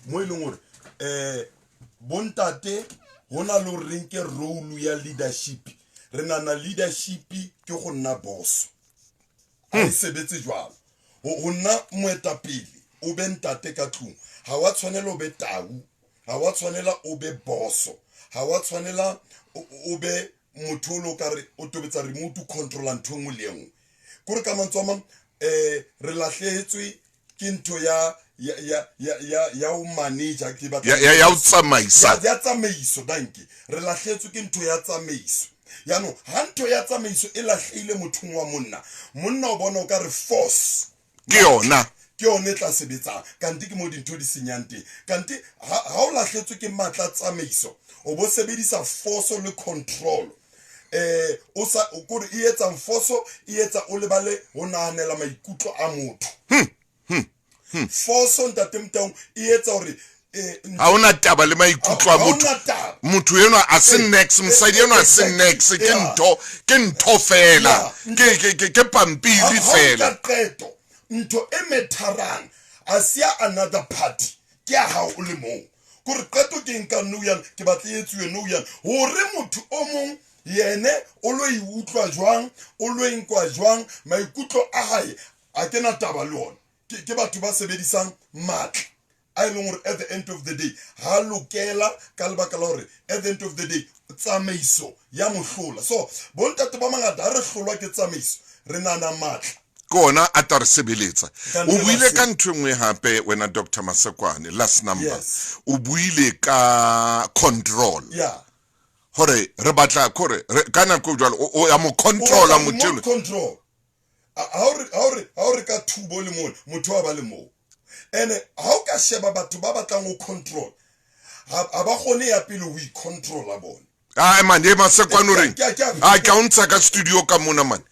Mo e leng gore bontate go na le gore re nke role ya leadership, re nana leadership ke go nna boss. Ha e sebetse jwalo. Go nna moetapele, o be ntate ka tlung, ga wa tshwanela o be tau, ga wa tshwanela o be boso, ga wa tshwanela o be motho o le o kare o tobetsa remote, o controla ntho e nngwe le e nngwe. Kore ka mantswe a mang, re latlhehetswe ke ntho ya ho manager, ke batla ya ho tsamaisa. Ya tsamaiso, danke. Re lahletswe ke ntho ya tsamaiso. Yaanong ha ntho ya tsamaiso e lahlehile mothong wa monna, monna o bona o ka re force ke yona, ke yone e tla sebetsang, kante ke mo dintho di senyang teng. Kante ha o lahletswe ke matla tsamaiso, o bo sebedisa force le control, o sa kore e etsang force, e etsa o lebale ho nahanela maikutlo a motho. Force, ntate Motaung, e etsa hore ha ona taba le maikutlo a motho. Motho enwa a se nex, mosadi enwa a se nex, ke ntho, ke ntho fela, ke pampiri fela. Qeto ntho e metharang a se ya another party, ke ya hao o le mong. Kore qeto ke nka nou yana, ke batla e etsuwe nou yana, hore motho o mong yene o lo e utlwa jwang, o lo e nkwa jwang, maikutlo a hae a ke na taba le ona. Ke batho ba sebedisang matla a e leng hore at the end of the day ha lokela, ka lebaka la hore at the end of the day tsamaiso ya mohlola. So bontate ba mangata, ha re hlolwa ke tsamaiso, re nana matla ke ona a tla re sebeletsa. O buile ka ntho e nngwe hape wena, Dr Masekwane, last number. O buile ka control, hore re batla kore ka nako jwalo o ya mo controla motho. Control ha o re ka thubo le mone motho wa ba le moo. Ene ha o ka sheba batho ba batlang ho control, ha ba kgone ya pele ho icontrola bone. Ai man, e Masekwane, o reng? A ka o ntsha ka studio ka mona man.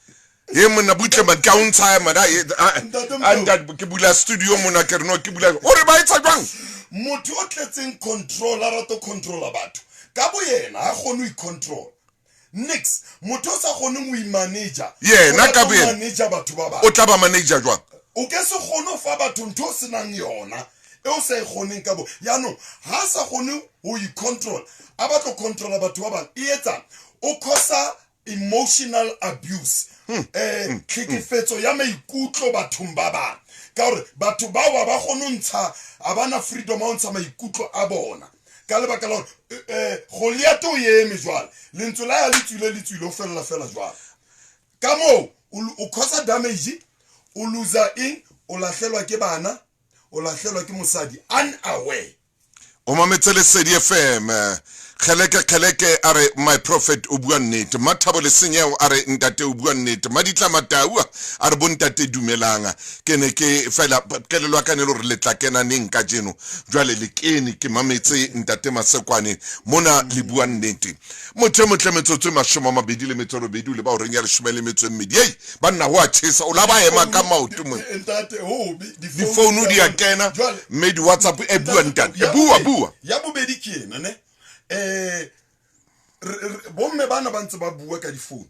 E monna, butle man, ka o ntsha man. A ntate, ke bula studio mona, ke re no, ke bula. O re ba etsa jwang? Motho o tletseng control, a rata ho controla batho, ka bo yena ha kgone ho icontrol nix. Motho o sa kgoneng ho imanager yena ka bo yena, manager batho ba bang, o tla ba manager jwang? O ke se kgone ho fa batho ntho o senang yona, e o sa e kgoneng ka bo. Yaanong ha sa kgone ho icontrol, a batlo controla batho ba bang, e etsa o causa emotional abuse, tlhekefetso ya maikutlo bathong ba bang, ka hore batho bao ha ba kgone ho ntsha, ha bana freedom ya ho ntsha maikutlo a bona, ka lebaka la hore Goliath o eme jwale, lentswe la ya le tswile, le tswile, o fella fela jwale ka moo o causa damage, o loser eng, o lahlelwa ke bana, o lahlelwa ke mosadi unaware. O mametse Lesedi FM. Kgeleke kgeleke a re, "My prophet, o bua nnete." Mathabo Lesenyeo a re, "Ntate, o bua nnete." Maditla Matau a re, "Bontate, dumelang. Ke ne ke fela kelelo ya ka ne le hore le tla kena neng kajeno, jwale le kene. Ke mametse ntate Masekwane mona, le bua nnete." Motho e motle, metsotso e 28 o le ba horeng ya 12. Ei banna, ho a tjhesa, o la ba ema ka maoto mo. Ntate, hobe. Difounu di a kena, mme di-WhatsApp. E bua, ntate, e bua, bua. Ya bobedi ke ena ne, bomme bana ba ntse ba bua ka difounu,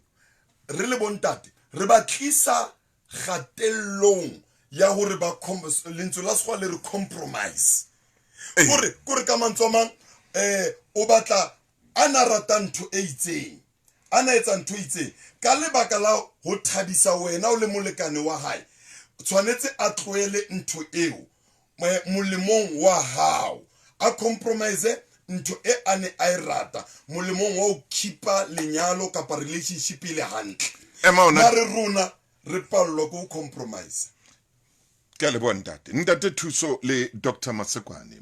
re le bontate re ba tlisa kgatellong ya hore ba lentswe la sekgowa le re compromise. Kore ka mantswe a mang, o batla a na rata ntho e itseng, a na etsa ntho e itseng, ka lebaka la ho thabisa wena o le molekane wa hae, tshwanetse a tlohele ntho eo molemong wa hao, a compromise ntho e a ne a e rata molemong wa ho keepa lenyalo kapa relationship e le hantle. Ema ona. Mare rona re pallwa ke ho compromise. Ke a leboha, ntate. Ntate Thuso le Dr Masekwane,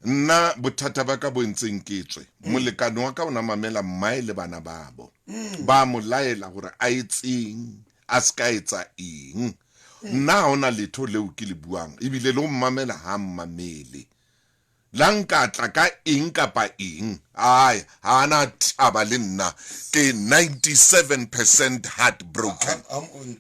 nna bothata ba ka bo entseng ke tswe, molekane wa ka o na mamela mmae le bana babo, ba mo laela hore a etseng, a se ka etsa eng. Nna ha hona letho leo ke le buang, ebile le ho mmamela ha mmamele. La nka tla ka eng kapa eng, ai, ha ana taba le nna. Ke 97% heart broken.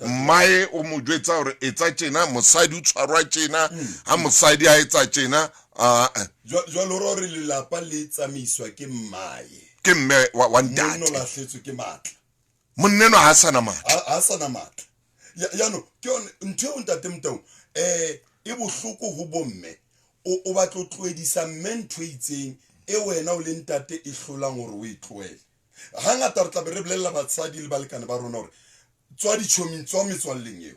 Mmae o mo jwetsa hore etsa tjena, mosadi o tshwarwa tjena, ha mosadi a etsa tjena, ah. Jwale hore lelapa le tsamaiswa ke mmae. Ke mme wa monna o ntate. Lahletswe ke matla. Monneno ha sana matla. Ha sana matla. Yaanong ke yone ntho eo, ntate Motau, e bohloko ho bomme. O batla ho tlohedisa mme ntho e itseng e wena o le ntate e hlolang hore o e tlohele. Hangata re tla be re bolella basadi le balekane ba rona hore tswa ditjhoming, tswa metswalleng eo.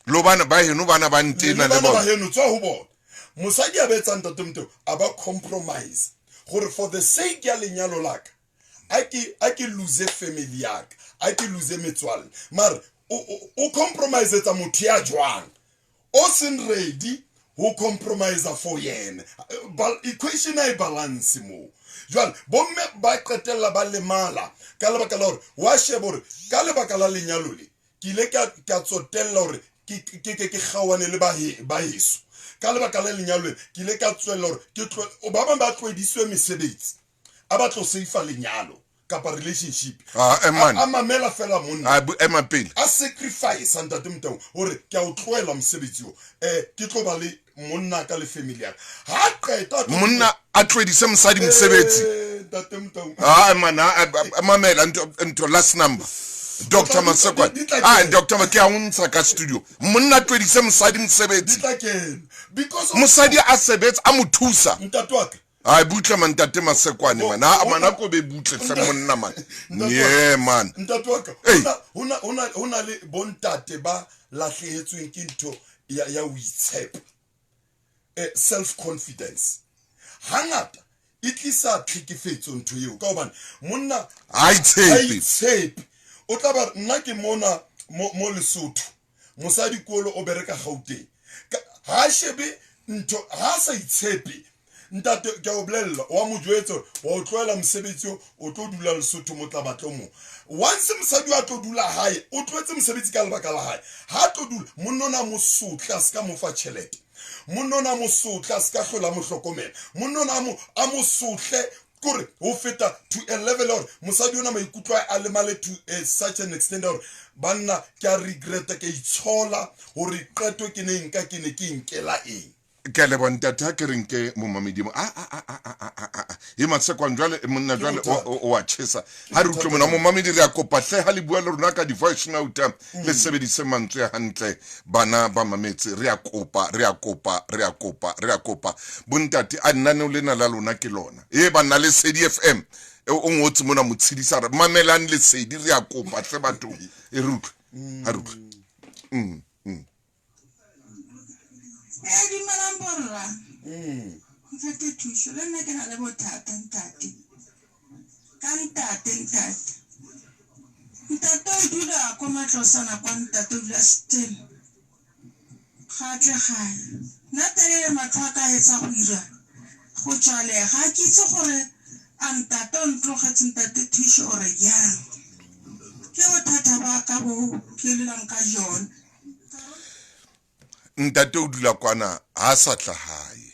Lo bana ba heno, bana ba ntena le bana ba bona. heno, tswa ho bona. Mosadi a ba etsang ntate Moteo a ba compromise gore for the sake ya lenyalo la ka a ke lose family ya ka, a ke lose metswalle. Mare o compromise etsa motho ya jwang o seng ready ho compromise for yena. Equation ha e balance moo. Jwale bomme ba qetella ba lemala ka lebaka la hore wa sheba hore ka lebaka la lenyalo le ke ile ka tsotella hore ke kgaohane le ba heso. Ka lebaka la lenyalo le ke ile ka tswella hore ke tlo, ba bang ba tlohediswe mesebetsi, a ba tlo seifa lenyalo kapa relationship. Ah, man. A mamela fela monna. A ema pele. A sacrifice ntate Motau hore ke a o tlohela mosebetsi o. Ke tlo ba le monna ka le family ya ka. Ha qeta tlo Monna a tlohedise mosadi mosebetsi. Ntate Motau. Ah, man, ah, mamela ntho last number. Doctor Masekwane. Di tla Ah, kena. Doctor Ma, ke a o ntsha ka studio. Monna a tlohedise mosadi mosebetsi. Di tla kena. Because of Mosadi a sebetsa, a mo thusa. Ntate wa ka. Ai, butle man, ntate Masekwane, man. Ah, man, a ko be butle hle monna, man. Ntate wa Yeah, man. Ntate wa ka, Ei. hona le bontate ba lahlehetsweng ke ntho ya ho itshepa. Self confidence. Hangata e tlisa tlhekefetso ntho eo, ka hobane monna Ha itshepe. ha itshepe. O tla ba re, nna ke mona mo Lesotho, mosadi kolo o bereka Gauteng. Ka, ha shebe ntho, ha sa itshepe. Ntate, ke a o bolella, wa mo jwetsa hore wa o tlohela mosebetsi o, o tlo dula Lesotho mo tla batla o mong. Once mosadi wa tlo dula hae, o tlohetse mosebetsi ka lebaka la hae. Ha tlo dula, monna ona mo sotle, a se ka mo fa tjhelete. Monna ona mo sotle, a se ka hlola mo hlokomela. Monna ona a mo sotle kore ho feta to a level hore mosadi ona maikutlo a lemale to such an extent hore banna ke a regreta, ke a itshola hore qeto ke ne nka, ke ne ke nkela eng. Ke a leboha ntate, ha ke re nke momamedimo. A, a, a, a, a, a, a, a. E Masekwane jwale, monna Ke jwale, bothata. o a tjhesa. Ha re utlwe mona momamedi, re a kopa hle ha le bua le rona ka di-voice note, le sebedise mantswe a hantle, bana ba mametse. Re a kopa, re a kopa, re a kopa, re a kopa. Bontate, a nnaneo lena la lona ke lona. E banna Lesedi FM. E, o ngotse mona motshedisa re mamelang Lesedi, re a kopa hle bathong. E re utlwe. Ha re utlwe. Dumelang borra. Ntate Thuso, le nna ke na le bothata ntate. Ka ntate, ntate. Ntate o dula ko matlosana kwa, ntate o dula still. Ga tle gae. Nna telele matlho a ka etsa go ira go tswalega. Ga ke itse gore a ntate o ntlogetse ntate Thuso o re jang. Ke bothata ba ka bo ke lelang ka jone. Ntate o dula kwana, ha sa tla hae.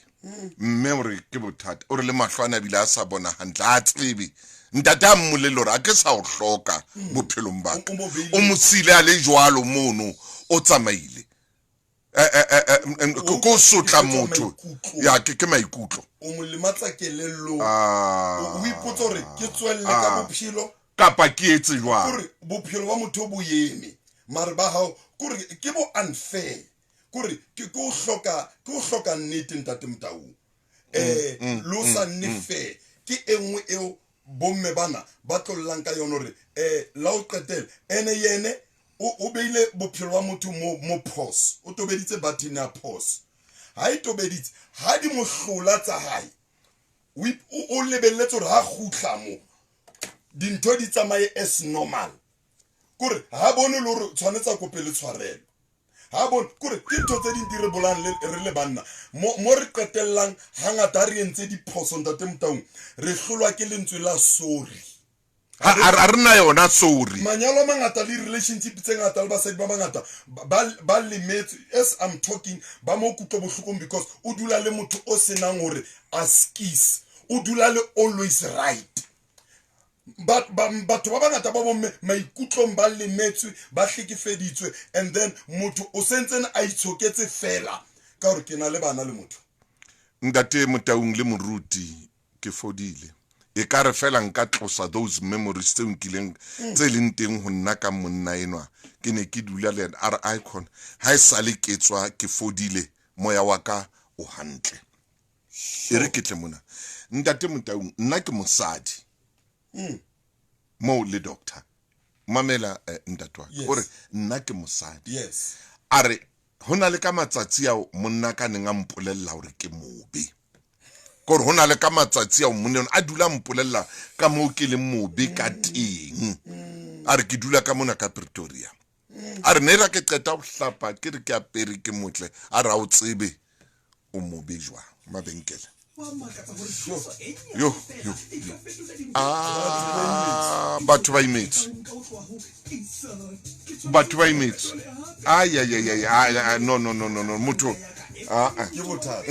Mme o re ke bothata, o re le mahlo ana ebile a sa bona hantle, ha tsebe. Ntate a mmolelle hore a ke sa o hloka bophelong ba ka. O mo beile. O mo siile a le jwalo mono, o tsamaile. O Ke o sotla ke motho. maikutlo. Ya, ke maikutlo. O mo lematsa kelellong. Ah. O ipotsa hore ke tswelle ka Ah. bophelo kapa ke etse jwang? Kore bophelo ba motho bo eme, mare ba hao kore ke bo unfair. Kore ke o hloka, ke o hloka nnete ntate Motaung. Lo sa nne fair. Ke e nngwe eo bomme bana ba tlollang ka yona hore, la o qetela. Ene yene o beile bophelo ba motho mo pause. O tobeditse button ya pause. Ha e tobeditse, ha di mo hlola tsa hae, o lebelletse hore ha kgutla mo, dintho di tsamaye as normal. Kore ha bone le hore tshwanetse a kope le tshwarelo. Ha bone, kore ke ntho tse ding di re bolang le, re le banna. Mo re qetellang hangata ha re entse diphoso ntate Motaung, re hlolwa ke lentswe la sorry. Ha re na yona sorry. Manyalo a mangata le relationship tse ngata le basadi ba bangata ba lemetswe. As I'm talking, ba mo kutlo bohlokong because o dula le motho o senang hore a skis. O dula le always right. Batho ba bangata ba bomme maikutlong ba lemetswe, ba hlekefeditswe, and then motho o sentsene a itshoketse fela ka hore ke na le bana le motho. Ntate Motaung le moruti, ke fodile. E ka re fela nka tlosa those memories tseo nkileng tse leng teng ho nna ka monna enwa. Ke ne ke dula le yena, a re, Icon, ha e sale ke tswa ke fodile, moya wa ka o hantle. E re ke tle mona. Ntate Motaung, nna ke mosadi. Moo le doctor. Mamela eh, ntate wa ka. Yes. O re nna ke mosadi. Yes. A re ho na le ka matsatsi ao monna ka neng a mpolella hore ke mobe. Kore ho na le ka matsatsi ao monna a dula a mpolella ka moo ke leng mobe ka teng. A re ke dula ka mona ka Pretoria. A re ne ra ke qeta ho hlapa ke re ke apere ke motle. A re ha o tsebe o mobe jwang mabenkele. Yo yo yo. Ah, batho ba imetswe. Batho ba imetswe. Ai ai ai ai ai no no no no no motho ah ah. Ke bothata.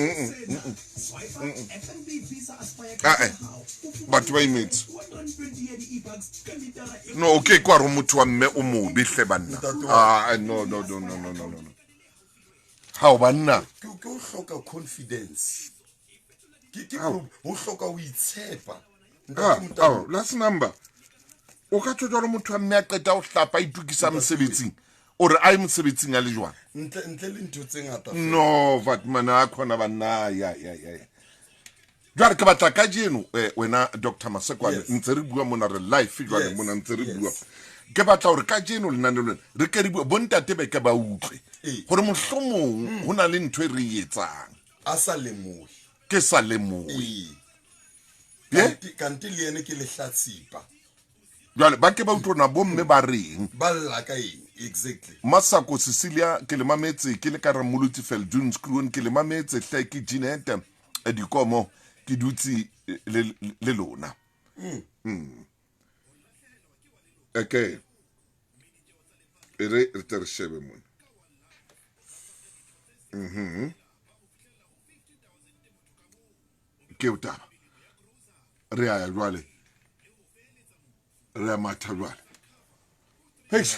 Ah eh. Batho ba imetswe. No okay kwa re motho wa mme o mobe hle banna. Ah no no no no no no no. Hao banna. Ke o hloka confidence. Ke ho hloka ho itshepa. Ah, last number. O ka tswa jwalo motho wa mme a qeta ho hlapa a itukisa mosebetsing. O re a ye mosebetsing a le jwang? Ntle ntle le ntho tse ngata. No, vat man a khona banna ya ya ya. Jwale ke batla kajeno eh, wena Dr. Masekwane ntse re bua mona re live jwale mona ntse re bua. Ke batla hore kajeno lenane lena re ke re bua bontate ba ke ba utlwe hore mohlomong ho na le ntho e re e etsang. A sa lemohe. Ke sa lemohe. Kante le yene ke lehlatsipa. Jwale ba ke ba utlwe na bomme ba reng. Ba lla ka eng exactly. Masako Cecilia ke le mametse ke le ka Ramolotsi Feldunskroon ke le mametse hle ke Jeanette Dikomo ke dutse le le lona. Mm. Okay. E re re tle re shebe mona. Mhm. Ke o taba. Re a ya jwale. Re a matha jwale. Heish.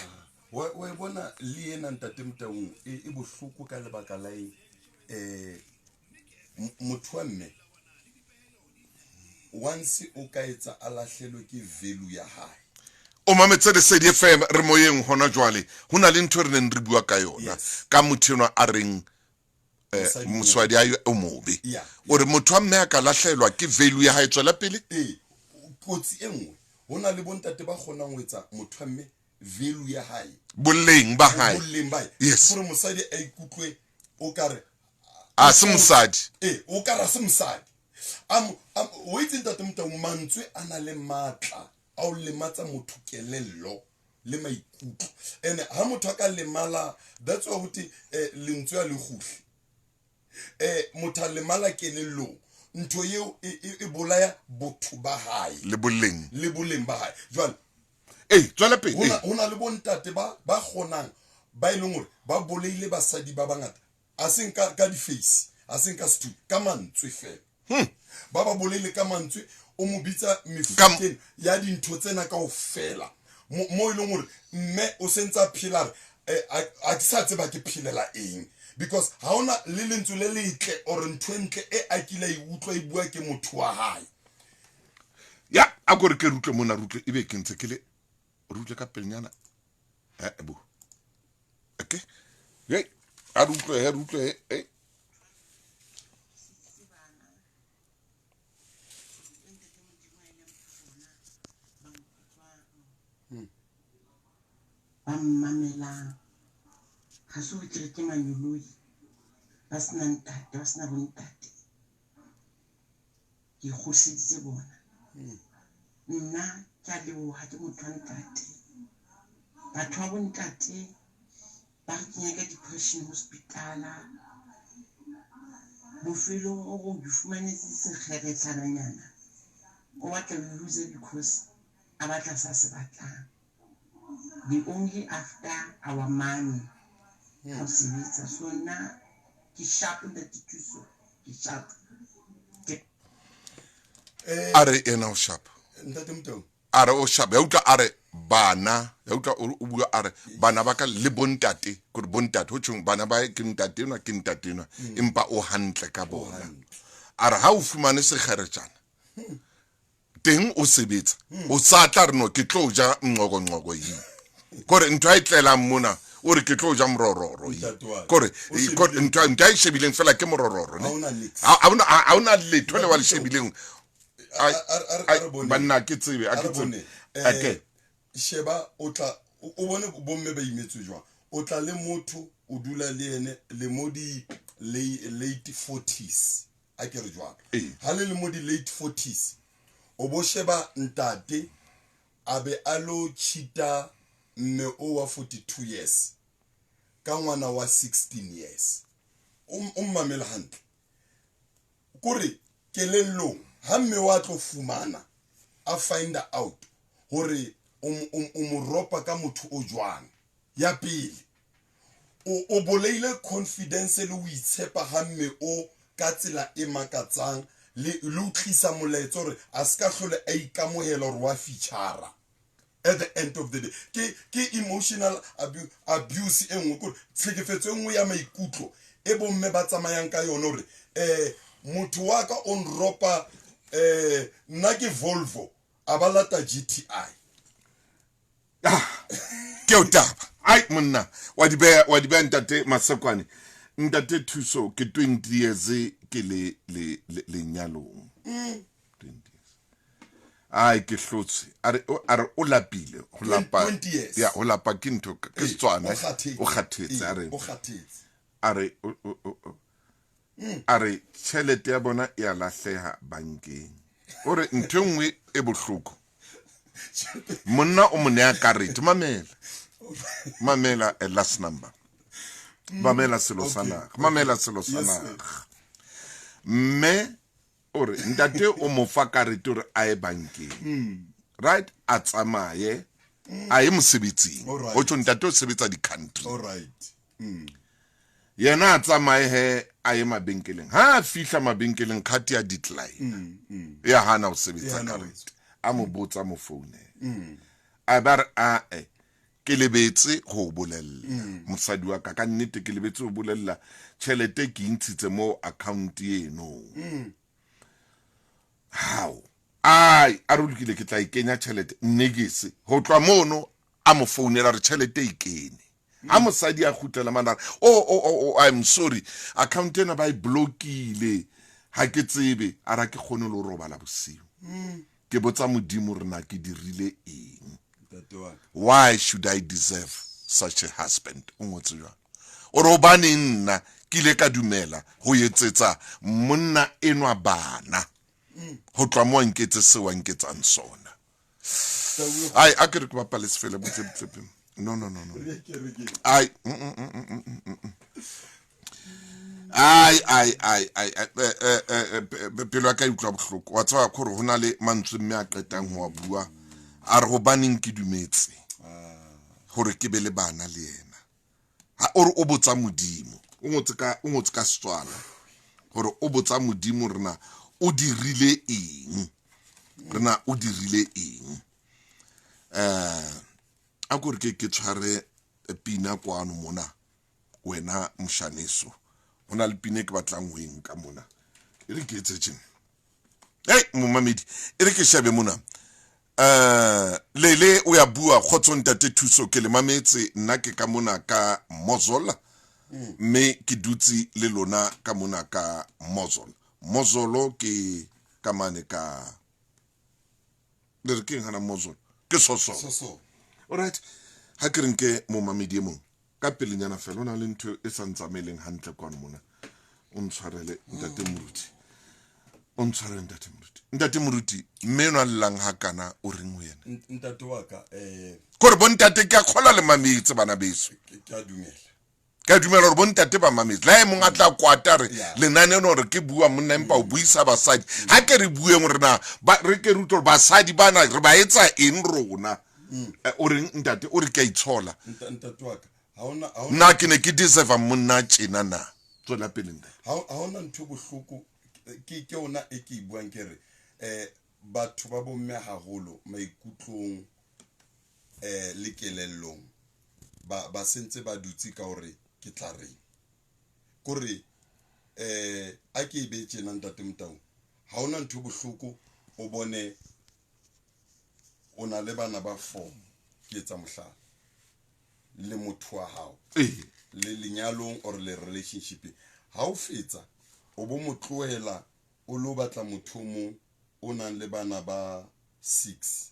Wa e bona le ena ntate Motaung e bohloko ka lebaka la eng eh motho wa mme once o ka etsa a lahlelwe ke value ya hae. O mametse Lesedi FM re moyeng hona jwale. Ho na le ntho e re neng re bua ka yona ka motho enwa a reng eh, moswadi a o mobe. O re motho wa mme a ka lahlelwa ke value ya hae tswela pele. Ee, kotsi e nngwe ho na le bontate ba kgonang ho etsa motho wa mme value ya hae. Boleng ba hae. Boleng ba hae. Yes. Gore mosadi a ikutlwe o kare a se mosadi. Ee, o kare a se mosadi. O itse ntate Motaung mantswe a na le matla a o lematsa motho kelello le maikutlo. Ene ha motho a ka lemala, that's why hote lentswe a le kgutle. Motho a lemala kelellong, ntho eo e bolaya botho ba hae le boleng le boleng ba hae. Jwale ee tswela pele. Ho na le bontate ba ba kgonang ba e leng hore ba bolaile basadi ba bangata a seng ka ka di-face, a seng ka sethunya, ka mantswe fela. Ba ba bolaile ka mantswe, o mo bitsa mefuteng ya dintho tsena kaofela. Mo e leng hore mme o sentse a phela re a ke sa tseba ke phelela eng because ha ona le lentswe le letle or ntho e ntle e a kile a e utlwa e bua ke motho wa hae. Ya a ko re ke rutle mona rutle ebe ke ntse ke le rutle ka pelenyana. Eh bo. Okay. Hey, a rutle he rutle he. Hey. Ba mmamelang ga se go kere ke manyoloi ba sena ntate ba sena bontate ke ikgodiseditse bona nna ke a leboha ke motho wa ntate batho ba bontate ba re kenya ka depression hospitala bofelong o re o di fumanetse sekgeretlhananyana o batla o use because a batla sa se batlang. They only after our money ha o sebetsa. So nna ke sharp ntate Thuso, ke sharp. A re ena o sharp. Ntate Motau. A re o sharp. Ya utlwa a re bana, ya utlwa o bua a re bana ba ka le bontate, kore bontate ho tjhong bana ba ke ntate enwa ke ntate enwa empa o hantle ka bona. A re ha o fumane sekgeretjana teng o sebetsa o sa tla re no ke tlo ja nqoko nqoko yi kore ntho a e tlelang mona O re ke tlo ja morororo. Kore ntho a e shebileng fela ke morororo ne. Ha ona letho le wa le shebileng. Banna ke tsebe, a ke tsebe. Okay. Sheba o tla o bone bomme ba imetswe jwang. O tla le motho o dula le yene le mo di late 40s. A ke re jwalo. Ha le le mo di late 40s. O bo sheba ntate a be a lo cheata mme o wa 42 years ka ngwana wa 16 years. O mmamela hantle. Kore kelellong ha mme wa tlo fumana a find out hore o mo ropa ka motho o jwang. Ya pele o boleile confidence le o itshepa ha mme o ka tsela e makatsang le o tlisa molaetsa hore a ska hlole a ikamohela hore wa feature. At the end of the day ke emotional abuse e nngwe, kore tlhekefetso e nngwe ya maikutlo e bomme ba tsamayang ka yona hore motho wa ka o nropa nna ke Volvo a ba lata GTI. Ke o taba. Ai monna wa di beya ntate Masekwane. Ntate Thuso ke 20 years ke le lenyalong. 20 years. Ai ke hlotse. A re o lapile ho lapa. Ya ho lapa ke ntho ke Setswana. O kgathetse a re. O kgathetse. A re a re tjhelete ya bona e a lahleha bankeng. O re ntho e nngwe e bohloko. Monna o mo nea karete. Mamela. Mamela last number. Mamela selo sa naga. Mamela selo sa naga. Mme o re ntate o mo fa karete hore a ye bankeng. Right? A tsamaye a ye mosebetsing. Ho tjho ntate o sebetsa di-country. All right. Yena a tsamaye he a ye mabenkeleng. Ha a fihla mabenkeleng card ya decline. Ya hana ho sebetsa karete. A mo botsa mo founela. A ba re a ke lebetse ho bolella mosadi wa ka nnete ke lebetse ho bolella tjhelete ke intshitse mo account eno. How? Ai a re lokile ke tla e kenya tjhelete nnekese ho tloha mono a mo founela re tjhelete e kene. Ha mosadi a kgutlela mana oh I'm sorry account ena ba e blockile ha ke tsebe a ra ke kgone le ho robala bosiu. Ke botsa Modimo re na ke dirile eng. Why should I deserve such a husband? O ngotse jwalo. O re hobane nna ke ile ka dumela ho etsetsa monna enwa bana. Ho tloha moo a nketse seo a nketsang sona. Ai a ke re ke bapale sefela butle butle. No. Ai ai ai ai ai pelo ya ka e utlwa bohloko. Wa tseba gore ho na le mantswe mme a qetang ho a bua a re hobaneng ke dumetse hore ke be le bana le yena. Ha o re o botsa Modimo, o ngotse ka Setswana hore o botsa Modimo rena o dirile eng. Rena o dirile eng. A ko re ke tshware pina kwano mona wena moshaneso. Ho na le pina e ke batlang ho e nka mona. E re ke etse tjena. Hey momamedi, e re ke shebe mona. Lele o ya bua kgotso ntate Thuso ke le mametse nna ke ka mona ka Mozola. Mme ke dutse le lona ka mona ka Mozola. Mozolo ke ka mane ka le re keng hana Mozolo ke Soso. Soso. All right. Ha ke re nke momamedi e mong ka pelenyana fela o na le ntho e sa ntsamaeleng hantle kwano mona. O ntshwarele ntate Moruti. O ntshwarele ntate Moruti. Ntate Moruti mme enwa llang ha kana o reng ho yena? Ntate wa ka Kore bo ntate ke a kgola le mametse bana beso. Ke a dumela. Ke a dumela hore bo ntate ba mametse. Le ha e mong a tla kwata re lenane no re ke bua monna empa o buisa basadi. Ha ke re bueng hore na re ke re utlwe hore basadi bana re ba etsa eng rona. O reng ntate o re ke a itshola. Ntate wa ka ha ona nna ke ne ke deserve monna tjena na. Tswela pele ntate. Ha ona ntho bohloko ke ona e ke buang ke re batho ba bomme haholo maikutlong le kelellong ba sentse ba dutse ka hore ke tla reng. Kore a ke e be tjena ntate Motau. Ha ona ntho bohloko o bone o na le bana ba 4 ke etsa mohlala. le motho wa hao Ee. le lenyalong or le relationship ha o fetsa o bo mo tlohela o lo batla motho o mong o nang le bana ba 6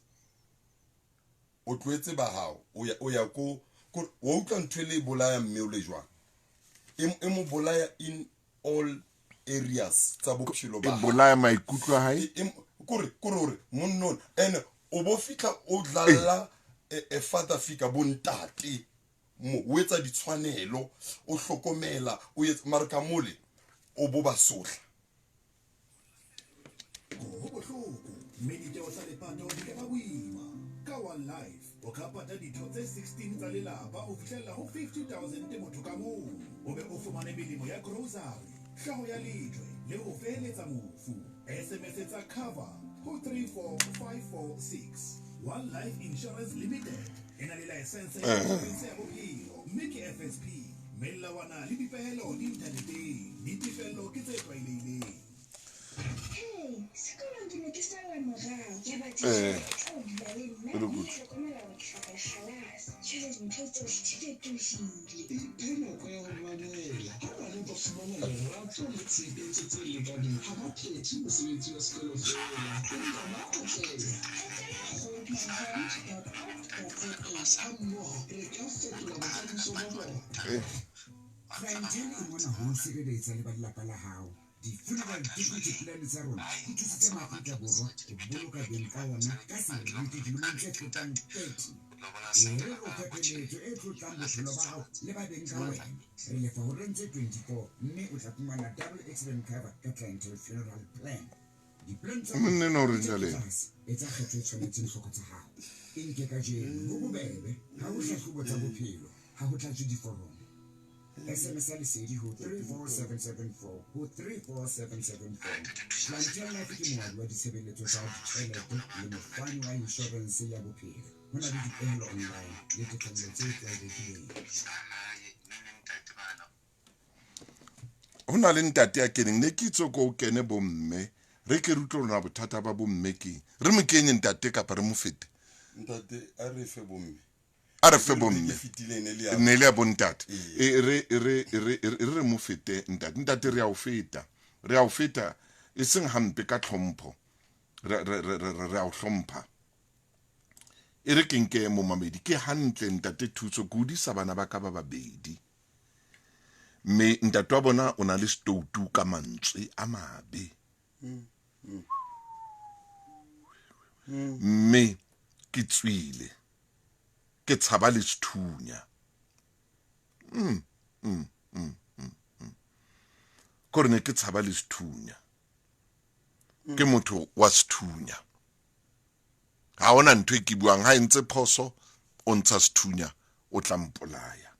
o tlohetse ba hao o ya o ya ko wa utlwa ntho e le e bolaya mme o le jwang e e mo bolaya in all areas tsa bophelo E ba hae. bolaya maikutlo a hae. E- e- kore kore hore monna ona ene o bo fitlha o dlalla e father figure bontate mo o etsa ditshwanelo o hlokomela o etsa mare ka mole o bo ba sotla Ho bohloko mme ditjeo tsa lepato di ka ba boima. Ka One Life o ka pata ditho tse 16 tsa lelapa ho fihlella ho 50 000 motho ka mong. O be o fumane melemo ya grocery, hlooho ya lejwe le ho feheletsa mofu. SMS tsa cover ho 34546. One Life Insurance Limited e na le laesense ya inshorense ya bophelo mme ke FSP. Melawana le dipehelo di inthaneteng. Ditefello ke tse tlwaelehileng. Hey, sekolong ke ne ke sala morao. Ya ba Eh. titjhere e tla o dula le nna E le mme good. hlokomela hore ke hloka lekgalase. Jwale dintho tsohle di fetohile. Iphe nako ya ho mamela. Ha bana ba fumana lerato le tshehetso tse lekaneng, ha ba phethe mosebetsi wa sekolo feela, empa ba atleha. Etela kgodishomes.org.za. Hammoho re ka fetola bokamoso ba bona. Clientele e mona ho o sireletsa le ba lelapa la hao. Di-funeral dignity plan tsa rona di thusitse maAfrika Borwa ho boloka beng ka ona ka seriti dilemong tse fetang 30. E re re o fe keletso e tlotlang bophelo ba hao le ba beng ka wena. Re lefa horeng tse 24 mme o tla fumana double accident cover ka Clientele Funeral Plan. Di-plan tsa Monna enwa o rona reng di jwale? tlase. Etsa kgetho e tshwanetseng tlhoko tsa hao. E nke kajeno ho bobebe, ha ho hlahlobo tsa bophelo, ha ho tlatswe diforomo. SMS ya lesedi ho 34774 ho 34774. Clientele Life ke moabi wa ditshebeletso tsa ditjhelete le mofani wa inshorense ya bophelo. Ho na le dipehelo online le tefello tse tlwaelehileng. Ho na le ntate ya keneng ne ke itse ko o kene bomme re ke re utlwe rona bothata ba bomme keng re mo kenye ntate kapa re mo fete ntate a re fe bomme a re fe Beke bomme e fetileng e le ya ne le ya bontate Ee. e re re re re re mo fete ntate ntate re a o feta re a o feta e seng hampe ka tlhompho re re re re re a o hlompha e re ke nke momamedi ke hantle ntate Thuso ke hodisa bana ba ka ba babedi mme ntate wa bona o na le setoutu ka mantswe a mabe mme ke tswile ke tshaba le sethunya kore ne ke tshaba le sethunya ke motho wa sethunya ha hona ntho e ke buang ha e ntse phoso o ntsha sethunya o tla mpolaya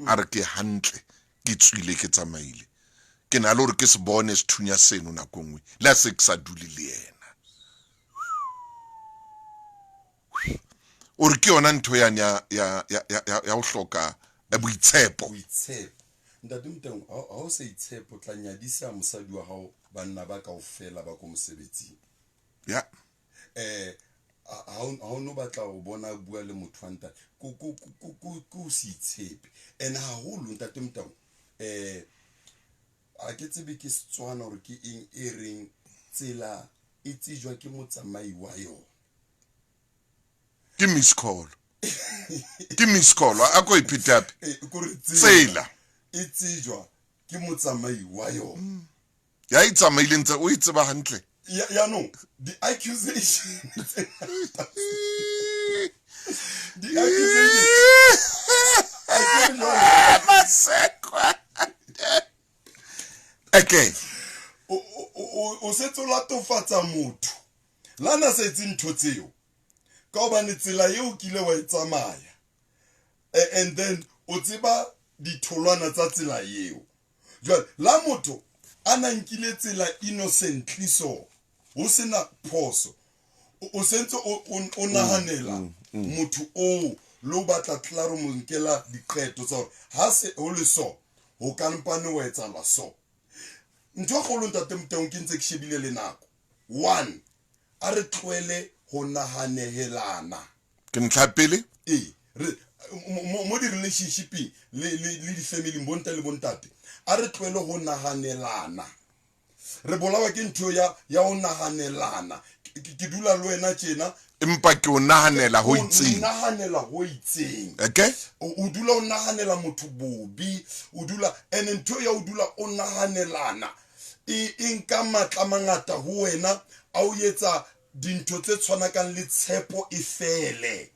a re ke hantle ke tswile ke tsamaile ke na le hore ke se bone sethunya seno nako e nngwe le ha se ke sa dule le yena o re ke yona ntho yane ya ya ya ya ya- ya ho hloka eh, boitshepo boitshepo ntate Motaung ha ha o sa itshepo o tla nyadisa mosadi wa hao banna ba kaofela ba ko mosebetsing ya eh ha o ha o no batla ho bona a bua le motho wa ntate ko ko ko ko ko o se itshepe and haholo ntate Motaung eh a ke tsebe ke Setswana hore ke eng e reng tsela e tsejwa ke motsamai wa yona ke miss call ke miss call a ko iphete hape Eh, kore Tsela. e tsejwa ke motsamai wa yona ya e tsamaileng tse o e tseba hantle yaanong di-accusation tse ngata di-accusation akere jwale Masekwa. Okay. o setse o latofatsa motho la na sa etse ntho tseo ka hobane tsela eo o kile wa e tsamaya and then o tseba ditholwana tsa tsela eo jwale la motho a na nkile tsela innocently so ho sena phoso o sentse o nahanela motho oo le o batla tlare mo nkela diqeto tsa hore ha se ho le so ho ka mpane wa etsahala so ntho e kgolo ntate Motaung ke ntse ke shebile le nako one a re tlohele ho nahanehelana Ke ntlha pele ee Re mo di-relationshipeng le di-familing, bontate le bontate, a re tlohele go naganelana. Re bolawa ke ntho ya go naganelana. Ke dula le wena tjena, empa ke o nahanela ho itseng. Nahanela ho itseng. Okay. O dula o nahanela motho bobi, o dula and ntho ya o dula o nahanelana e nka matla mangata ho wena, a o etsa dintho tse tshwanakang le tshepo e fele.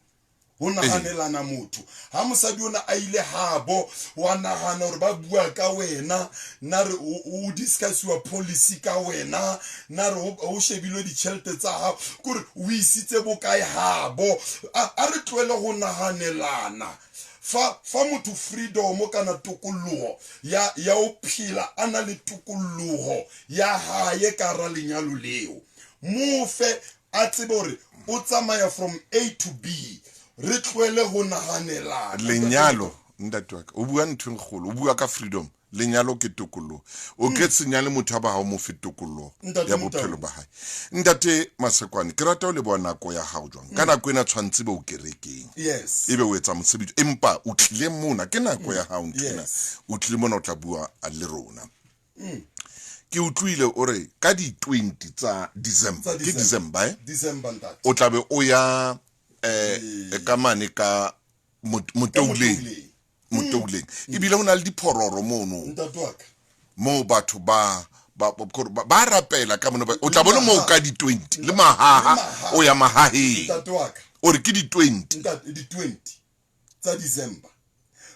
Ho nahanelana motho. Ha mosadi ona a ile habo, wa nahana hore ba bua ka wena, na re o discussiwa policy ka wena, na re o shebilwe ditjhelete tsa hao, kore o isitse bokae habo. A re tlohele ho nahanelana. Fa motho freedom kana tokoloho ya ho phela a na le tokoloho ya hae ka hara lenyalo leo. Mofe a tsebe hore o tsamaya from A to B. Re tlohele ho nahanelana. Lenyalo, ntate wa ka, o bua ntho e kgolo, o bua ka freedom. Lenyalo ke tokoloho. O ke senya le motho a ba hao mo fe tokoloho ya bophelo ba hae. Ntate Masekwane, ke rata o leboha nako ya hao jwang. Ka nako ena tshwantse be o kerekeng. Yes. Ebe o etsa mosebetsi, empa o tlile mona, ke nako ya hao ntho ena. O tlile mona o tla bua le rona. Ke utlwile o re ka di 20 tsa December, ke December December ntate. O tla be o ya ka mane ka Motouleng. Motouleng. Ebile ho na le diphororo mono. Ntate wa ka. Moo batho ba rapela ka mona, o tla bona moo ka di 20 le mahaha, o ya mahaheng. Ntate wa ka. O re ke di 20. Ntate, di 20 tsa December.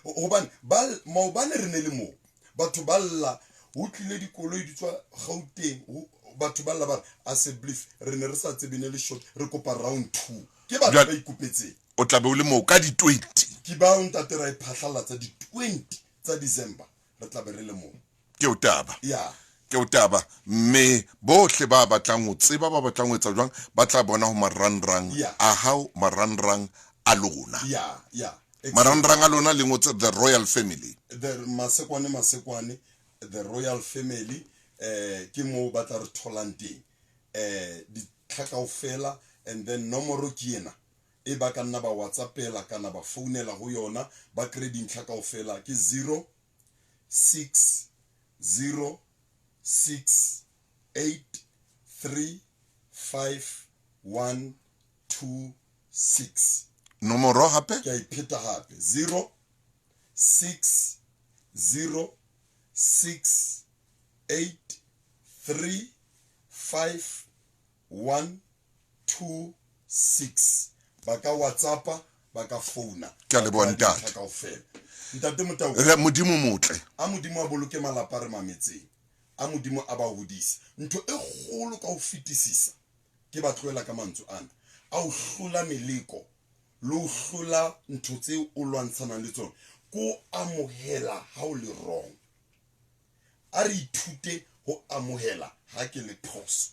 Hobane ba maobane re ne le moo, batho ba lla, ho tlile dikoloi di tswa Gauteng, batho ba lla ba re a se belief, re ne re sa tsebe ne le short, re kopa round 2. Ke batho ba ikopetseng. O tla be o le moo ka di 20. Ke ba ntate ra iphahlalatsa di 20 tsa December, re tla be re le moo. Ke o taba. Ya. Ke o taba, mme bohle ba batlang ho tseba, ba batlang ho etsa jwang, ba tla bona ho marangrang a hao, marangrang a lona. Ya, ya. Marangrang a lona le ngotse The Royal Family. The Masekwane, Masekwane, The Royal Family, ke moo ba tla re tholang teng. Ditlha kaofela, and then nomoro ke ena. E ba ka nna ba WhatsAppela kana ba founela ho yona, ba kry dintlha kaofela ke 0 6 0 6 8 3 5 1 2 6. Nomoro hape? Ke a ipheta hape. 0 6 0 6 8 3 5 1 2 6. Ba ka WhatsAppa, ba ka founa. Ke a leboha ntate. Kaofela. Ntate Motau. Re Modimo motle. A Modimo a boloke malapa re mametseng. A Modimo a ba hodise. Ntho e kgolo ka ho fetisisa ke ba tlohela ka mantswe ana. A o hlola meleko le o hlola ntho tseo o lwantshanang le tsona. Ko amohela ha o le wrong. A re ithute ho amohela ha ke le phoso.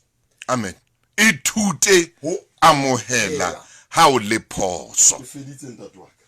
Amen. Ithute ho amohela ha o le phoso. Ke feditse ntate wa ka.